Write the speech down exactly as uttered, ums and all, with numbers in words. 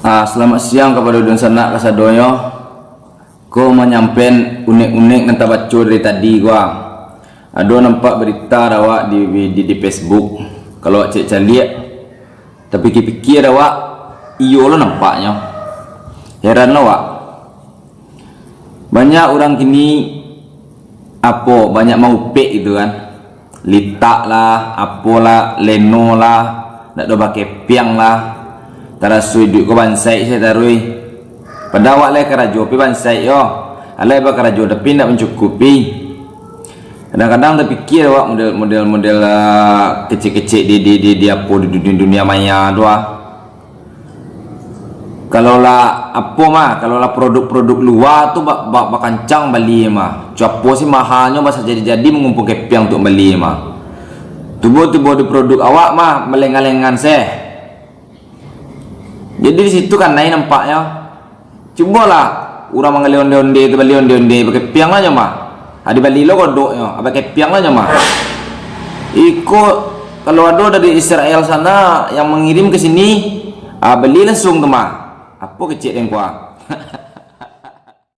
Ah, selamat siang kapado dunsanak kasadonyo. Ko manyampaian unek-unek nan tabaco dari tadi ko, ah. Ado nampak berita dek awak di, di, di Facebook. Kalau awak cek caliak, tapikia-pikia dek awak, iyo lo nampaknyo. Heran lo awak. Banyak urang kini, apo, banyak maupek gitu kan. Litak lah, apolah, leno lah, ndak do bakepiang lah. Taraso iduik ko bansaik se taruih. Padahal awak lai karajo pi bansaik yo. Alai bakarajo tapi ndak mancukupi. Kadang-kadang tapikia awak model, model, model, ah, kecek-kecek di, di, di, di apo, di dunia, dunia maya tu ah. Kalau lah apo mah, kalau lah produk-produk lua tu ba-, ba-, bakancang bali mah. Cuapo sih mahalnyo, basa jadi-jadi mangumpul kepiang tu bali mah. Tibo-tibo di produk awak mah malengan-lengan seh. Jadi di situ kan nai nampaknyo. Cubolah urang manggali onde-onde tu, bali onde-onde, bakepiang lah nyo mah. Adi bali lo kodoknyo, bakepiang lah nyo mah. Iko kalau ado dari Israel sana yang mangirim ke sini, ah, bali langsung tu mah. Apo kecek den ko ah.